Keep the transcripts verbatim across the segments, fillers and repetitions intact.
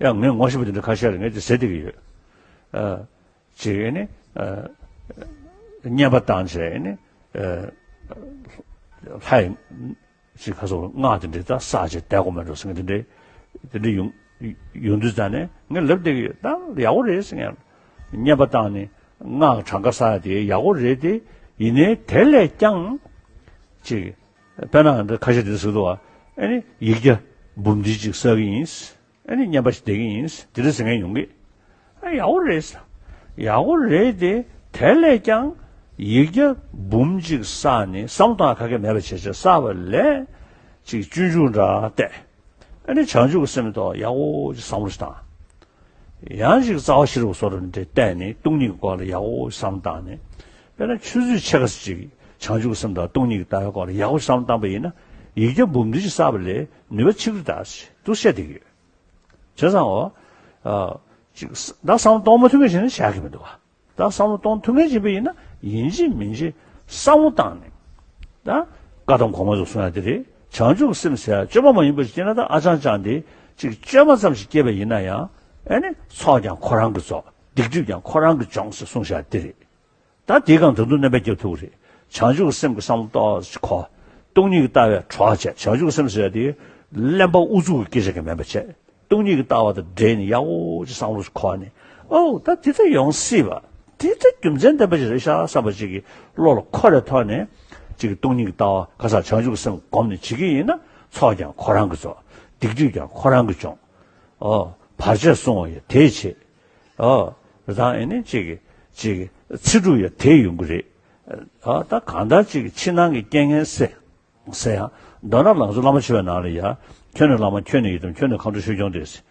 ཡང་ངས་ངོ་ཤེས་པ་དེ་འདྲ་ཁ་ཤས་ལ་ངས་དེ་ཟེར་བསྡད་ཀྱི་ཡོད། ཨ། ཅིག་ཨེ་ནི། ཨ། བསྙེན་པ་བཏང་བྱས་ཨེ་ནི། ཨ། ལྷ་ཡི་ཅིག་ཁ་སོགས་སྔགས་དེ་འདྲའི་ད་བསགས་བྱས་བསྡད་དགོས་མེད་འགྲོ་ཟེར་མཁན་དེ་འདྲའི་དེ་འདྲའི་ཡོང་ཡོང་དུས་ཙང་ནས་ངས་ལབ་བསྡད་ཀྱི་ཡོད། ད་ཡག་པོ་རེད་ཟེར་མཁན། བསྙེན་པ་བཏང་ནས་སྔགས་གྲངས་ཀ་བསགས་ཡ་དེ་ཡག་པོ་རེད་དེ། ཡིན་ནའི་དེ་ལས་ཀྱང་ཅིག་དཔེར་ན་འདི་ཁ་ཤས་དེ་ཟེར་འདུག་བ། ཨེ་ནི་ཡིག་བརྒྱ་འབུམ་སྡེ་ཅིག་བསགས་ཀྱི་ཡིན། ཨེ་ནི་བསྙེན་པ་ཞིག་བསྡད་ཀྱི་ཡིན། དེ་འདྲ་ཟེར་མཁན་ཡོང་གི། ཨ། ཡག་པོ་རེད། ཡག་པོ་རེད་དེ། དེ་ལས་ཀྱང་ཡིག་བརྒྱ་འབུམ་གཅིག་བསགས་ནས་བསམ་བློ་གཏོང་ཡ་ག་གེ་མེད་པ་བྱས་བྱས་བསགས་པ་ལས། ཅིག་སྤྱོད་འཇུག་འདྲ་བལྟས། ཨ་ནི་བྱང་ཆུབ་ཀྱི་སེམས་ཐོག་ཡག་པོ་ཅིག་བསམ་བློ་ཞིག་བཏང་། ཡང་ཅིག་རྩ་བ་ཤེས་རབ་སོ་སོར་འདྲ་བལྟས་ནས་སྟོང་ཉིད་ཀྱི་སྐོར་ལ་ཡག་པོ་བསམ་བློ་བཏང་ནས། དཔེར་ན་ཆུ་ཚོད་ཕྱེད་ཀ་ཙམ་ཅིག་བྱང་ཆུབ་ཀྱི་སེམས་དང་སྟོང་ཉིད་ཀྱི་ལྟ་བའི་སྐོར་ལ་ཡག་པོ་བསམ་བློ་བཏང་པ་ཡིན་ན། ཡིག་བརྒྱ་འབུམ་སྡེ་ཅིག་བསགས་པ་ལས་ནུས་པ་ཆེ་གི་རེད་ད་ཟེར་འདུག་བཤད་བསྡད་ཀྱི་ཡོད། བྱས་ཙང་འོ། ཨ། ཅིག་ད་བསམ་བློ་གཏོང་མ་ཐུབ་མཁན་བྱས་ན་བྱ་གི་མི་འདུག་བ། ད་བསམ་བློ་གཏོང་ཐུབ་མཁན་བྱས་པ་ཡིན་ན་ཡིན་གཅིག་མིན་གཅིག་བསམ་བློ་བཏང་ནས། ད་བཀའ་གདམས་གོང་མ་ཚོ་གསུང་ཡ་དེ་རེད། བྱང་ཆུབ་སེམས་ཟེར་ཡ་བཅོས་མ་མ་ཡིན་པ་ཞིག་སྐྱེས་ན། ད་ཨ་ཅང་ཅང་དེ་ཅིག་བཅོས་མ་ཙམ་ཞིག་སྐྱེས་པ་ཡིན་ན་ཡང་། ཨེ་ནི་ཚོགས་ཀྱང་ཁོ་རང་གིས་རྫོགས། སྡིག་སྒྲིབ་ཀྱང་ཁོ་རང་གིས་སྦྱོང་ཟེར་གསུངས་བཞག་དེ་རེད། ད་དེའི་སྒང་ད་དུང་སྣོན་པ་བརྒྱབ་ཐུབ་ཀྱི་རེད། བྱང་ཆུབ་ཀྱི་སེམས་ཀྱི་བསམ་བློ་ཏོག་ཙམ་འཁོར། སྟོང་ཉིད་ཀྱི་ལྟ་བའི་གྲོགས་བྱས། བྱང་ཆུབ་ཀྱི་སེམས་ཟེར་ཡ་དེ་གླེན་པ་ཨུ་ཚུགས་ཀྱི་སྐད་ཆ་གི་མིན་པ་བྱས། སྟོང་ཉིད་ཀྱི་ལྟ་བ་དང་འབྲེལ་ནས་ཡག་པོ་ཅིག་བསམ་བློ་ཞིག་འཁོར་ནས། ཨོ་ད་དེ་ད་ཡོང་སྲིད་པ། དེ་ད་རྒྱུ་མཚན་ལྡན་པ་ཞིག་རེད་ཤག་བསམ་པ་ཅིག་གི་བློ་ལ་འཁོར་བའི་ཐོག་ནས། ཅིག་གི་སྟོང་ཉིད་ཀྱི་ལྟ་བ་ཁ་སང་བྱང་ཆུབ་ཀྱི་སེམས་བསྒོམས་ནས་བྱེད་ཀྱི་ཡིན་ན། ཚོགས་ཀྱང་ཁོ་རང་གིས་རྫོགས། སྡིག་སྒྲིབ་ཀྱང་ཁོ་རང་གིས་སྦྱོང་། ཨོ། བར་ཆད་སྲུང་བ་ཡང་དེས་བྱེད། ཨོ། རང་ཨེ་ནི་ཅིག་གི་ཅིག་གི་ཚེ་སྒྲུབ་ཡང་དེས་ཡོང་གི་རེད། ཨ། ད་གང་ལྟར་ཅིག་གི་ཕྱི་ནང་གི་རྐྱེན་ངན་སེལ་ཟེར་ཡང་། མདོར་ན་ང་ཚོ་བླ་མ་མཆོད་པའི་ནང་ལ་ཡ། ཁྱོད་ནི་བླ་མ་ཁྱོད་ནི་ཡི་དམ་ཁྱོད་ནི་མཁའ་འགྲོ་ཆོས་སྐྱོང་སྟེ།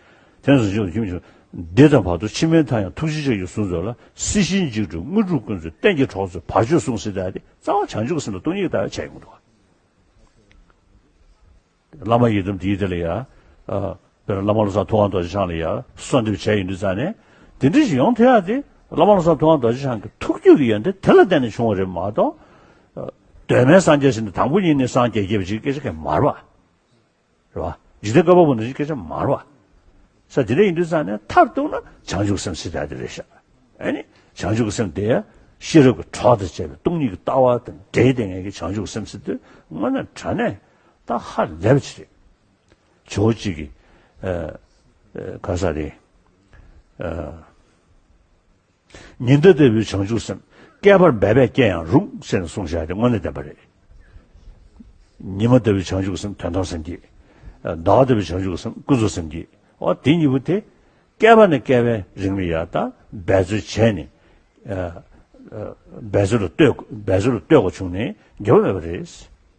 དེང་སང་ཁྱོད་ཁྱིམ་ཆུང་འདི་དང་བར་དུ་ཕྱི་མའི་མཐའ་ཡང་ཐུགས་རྗེ་ཅན་གྱིས་བཟུང་མཛོད་ལ། སྲིད་ཞིའི་འཇིགས་སྒྲོལ་དངོས་གྲུབ་ཀུན་སྩོལ་གཏན་གྱི་གྲོགས་མཛོད་བར་གཅོད་སྲུང་ཟེར་ད་དེ་རྩ་བ་བྱང་ཆུབ་སེམས་དང་སྟོང་ཉིད་ལྟ་བའི་ཆ་ཡོང་གི་འདུག་བ། བླ་མ་ཡི་དམ་དེའི་དེ་ལ་ཡ། ཨ། དཔེར་ན་བླ་མ་བློ་བཟང་ཐུབ་དབང་རྡོ་རྗེ་འཆང་ལ་ཡ་གསོལ་འདེབས་བྱས་ཡོང་དུས་ཙང་ནས། དེ་འདྲ་ཞིག་ཡོང་ཐུབ་ཡ་དེ་བླ་མ་བློ་བཟང་ཐུབ་དབང་རྡོ་རྗེ་འཆང་གི་ཐུགས་རྒྱུད་ཀྱི་ཡོན་ཏན་དེ་ལ་བརྟེན་ནས་བྱུང་བ་རེད་མ་གཏོགས། ཨ། གདོད་མའི་སངས་རྒྱས་ཟེར་ནས་དང་པོ་ཉིད་ནས་སངས་རྒྱས་རྒྱས་པ་ཅིག་སྐད་ཆ་གང་ཡང་མ་རེད་བ། རེད་བ། འཇིག་རྟེན་བསྐལ་པ་པོ་འདི་ཅིག་སྐད་ཆ་མ་རེད་བ། ས་དེ་འདྲ་ཡིན་དུས་ཙང་ནས་མཐར་གཏུགས་ན་བྱང་ཆུབ་སེམས་ཟེར་ཡ་དེ་རེད་ཤག་ཨ་ནི་བྱང་ཆུབ་སེམས་དེ་ཤེས་རབ་ཀྱི་གྲོགས་དང་བཅས་པའི་སྟོང་ཉིད་ཀྱི་ལྟ་བ་དང་འབྲེལ་ཏེ་ངེད་ཀྱི་བྱང་ཆུབ་སེམས་ཟེར་དུས་དངོས་གནས་དྲང་གནས་ད་ཧ་ལས་པ་ཅིག་རེད། ཇོ་བོ་གཅིག་གིས། ཨ། ཨ། ག་ས་རེད། ཨ། ཉི་ཟླ་ལྟ་བུའི་བྱང་ཆུབ་སེམས། བསྐལ་པར་འབད་པས་སྐྱེ་ཡང་རུང་ཟེར་ནས་གསུངས་བཞག་དེ་དངོས་གནས་བདེན་པ་རེད། ཉི་མ་ལྟ་བུའི་བྱང་ཆུབ་སེམས་དོན་དམ་སེམས་བསྐྱེད། ཟླ་བ་ལྟ་བུའི་བྱང་ཆུབ་སེམས་ཀུན་རྫོབ་སེམས་བསྐྱེད། འོ་དེ་གཉིས་པོ་དེ་བསྐལ་པ་ནས་བསྐལ་པའི་རིང་ལ་ཡ་ད་འབད་རྩོལ་བྱས་ནས། ཨ། ཨ། འབད་རྩོལ་ལ་ལྟོས། འབད་རྩོལ་ལ་ལྟོས་དགོས་བྱུང་ནས་འགྱུར་བ་མེད་པ་རེད།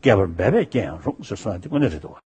བསྐལ་པར་འབད་པས་སྐྱེ་ཡང་རུང་ཟེར་གསུངས་ཡ་དེ་དངོས་གནས་རེད་འདུག་བ།